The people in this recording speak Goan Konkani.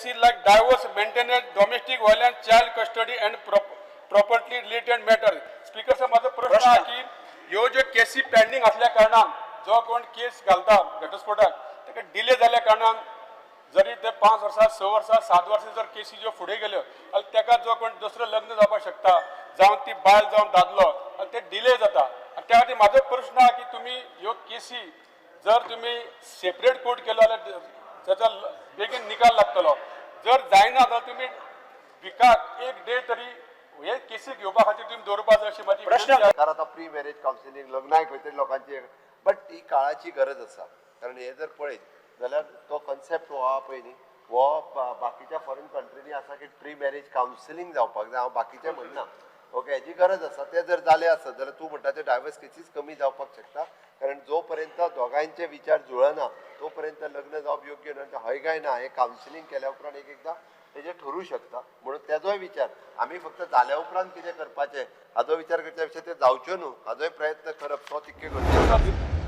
cases like divorce, maintenance, domestic violence, child custody and property related matter. Speaker sir, म्हाजो प्रश्न आहा की ह्यो ज्यो केसी पेंडींग आसल्या कारणान जो कोण केस घालता घटस्फोटाक ताका डिले जाल्या कारणान जरी ते 5 वर्सां, 6 वर्सां, 7 वर्सां जर केसी ज्यो फुडें गेल्यो जाल्यार ताका जो कोण दुसरो लग्न जावपाक शकता, जावं ती बायल जावं दादलो, आनी ते डिले जाता. आनी त्या खातीर म्हाजो प्रश्न आहा की तुमी ह्यो केसी जर तुमी सेपरेट कोर्ट केलो जाल्यार ताचो बेगीन निकाल लागतलो. जर जायना जाल्यार तुमी विकाक एक डे तरी हे केसी घेवपा खातीर तुमी दवरपा जाय अशी म्हाजी प्रश्न. विनंती आहा. कारण आतां प्री मॅरेज कावन्सिलींग लग्नाक खंय तरी लोकांची, बट he काळाची गरज आसा. कारण हे जर पळयत जाल्यार तो कॉन्सेप्ट हो आहा पळय न्ही, हो बाकीच्या फॉरेन कंट्रीनी आसा की प्री मॅरेज कावन्सिलींग जावपाक जाय. हांव बाकीचें म्हणना, ओके, हेजी गरज आसा. तें जर जालें आसत जाल्यार तूं म्हणटा ते डायवर्स केसीस कमी जावपाक शकता. कारण जो पर्यंत दोगांयचे विचार जुळना तो पर्यंत लग्न जावप योग्य न्हय. हय काय ना हें कावन्सिलींग केल्या उपरांत एक एकदां तेजेर ठरूं शकता. म्हणून तेजोय विचार आमी फक्त जाल्या उपरांत कितें करपाचें हाजो विचार करच्या पेक्षा ते जावच्यो न्हू हाजोय प्रयत्न करप तो तितके गरजेचो.